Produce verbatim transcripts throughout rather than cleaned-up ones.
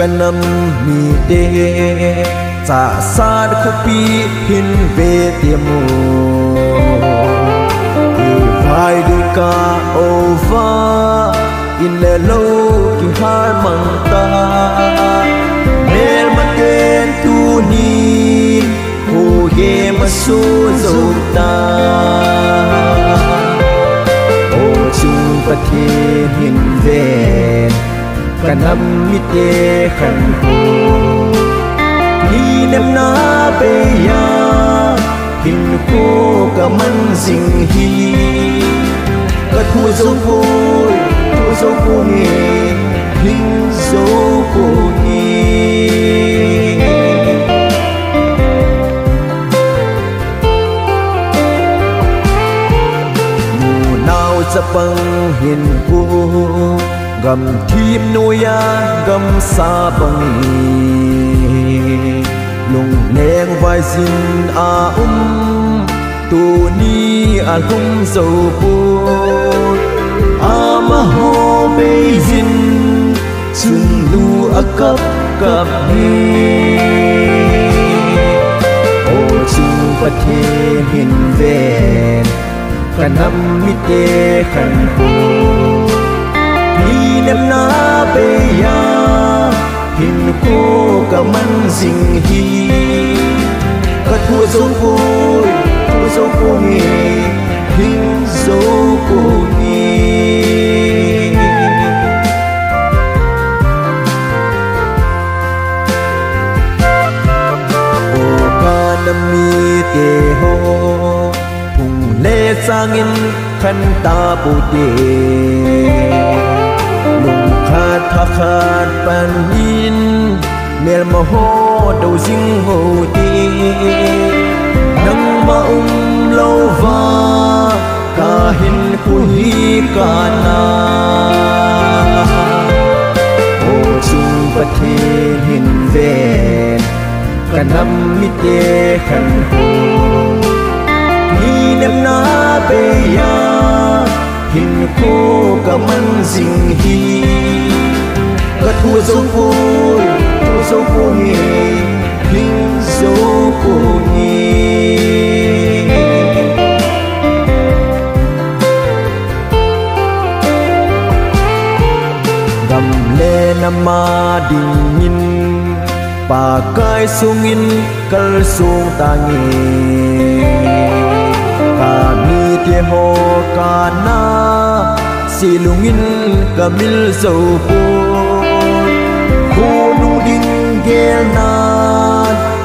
Ka nam mite, Chassad khopi hin ve temo. Kivai dei kah uva, in le lou kihal mang ta. Melmaten tunin, khohim aso jou ta. O chung Pathen hin ven, ka nam mite khankho. Minemna bei a, hinkho ka mang jing hi. Ka thu jou poi, thu jou poi, hing jou poi. Nunao chapang hinkho, gamthip noiya gamsa bang. Lungleng vaijin a um, tuni alhung jou poi. Amaho bei jin, chun nu akap kap hi. O chung Pathen hin ven, ka nam mite khankho. Minemna bei a, hinkho ka mang jing hi. Ka thu jou poi, thu jou poi, hing jou poi. O ka nam mite ho, phung le changin khan tapou te. Lungkhat thakhat panin, melma ho dou jing hou te. Nangma umlouva, ka hinkho hi kana. O chung Pathen hin ven, ka nam mite khankho. Minemna bei a, hinkho ka mang jing hi. Ka thu jou poi, thu jou poi, hing jou poi. Gam le nam a dingin, Pakai sungin kalsong tange. Ka mite ho kana, silungin kamil jou poi. Khonung ding gelna,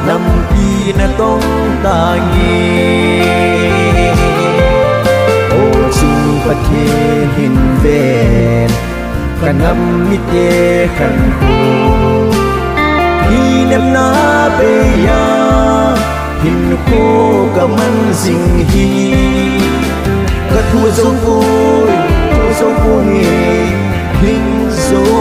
nampi natong tange. O chung Pathen hin ven, ka nam mite khankho. Minemna bei a, hinkho ka mang jing hi. Ka thu jou poi, thu jou poi, hing jou